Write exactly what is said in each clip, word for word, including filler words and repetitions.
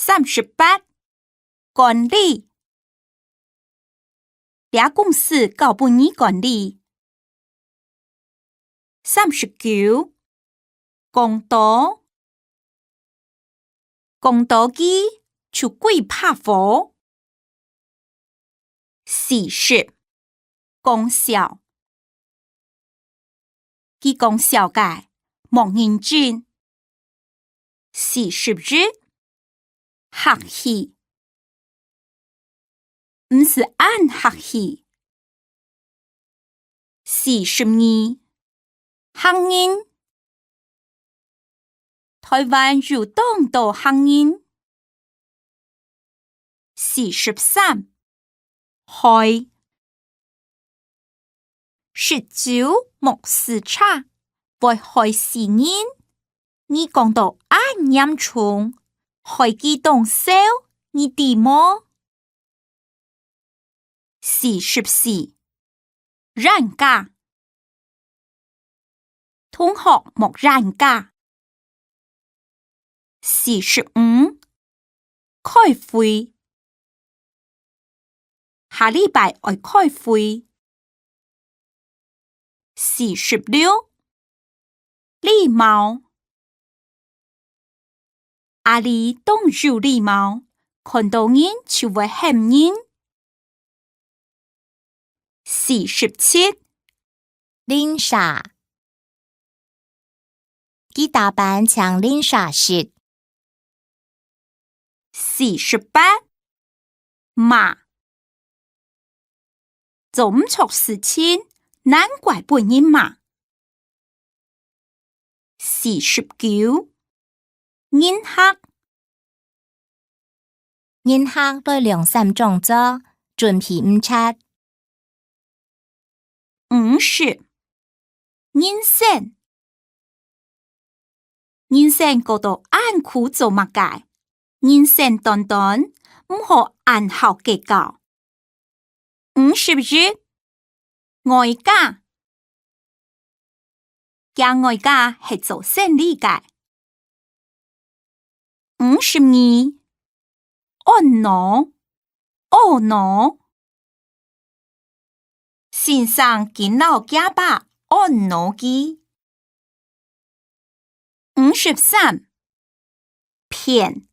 三十八，管理。這公司交分你管理。三十九，講多。講多佢就鬼怕火。四十，講笑。佢講笑个，莫認真。四十一，客氣。毋使恁客氣。四十二，客人。臺灣有當多客人。四十三，害。食酒莫駛車，會害死人。你講到恁嚴重，害佢當愁，你知無？四十四，冤家。同學莫冤家。四十五，開會。下禮拜愛開會。四十六，禮貌。阿里當有禮貌，看到人就會喊人。四十七，鄰舍。佢打扮像鄰舍似。四十八，罵。做毋著事情，難怪分人罵。四十九，人客。人客來兩三張桌，準備毋掣。五十，人生。人生過到恁苦做麼个？人生短短，毋好恁好計較。五十一，外家。厥外家係做生理个。五十二，懊惱，懊惱。先生緊摎厥爸懊惱佢。五十三，騙。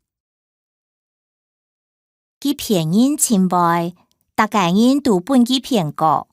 佢騙人盡會，逐个人都分佢騙過。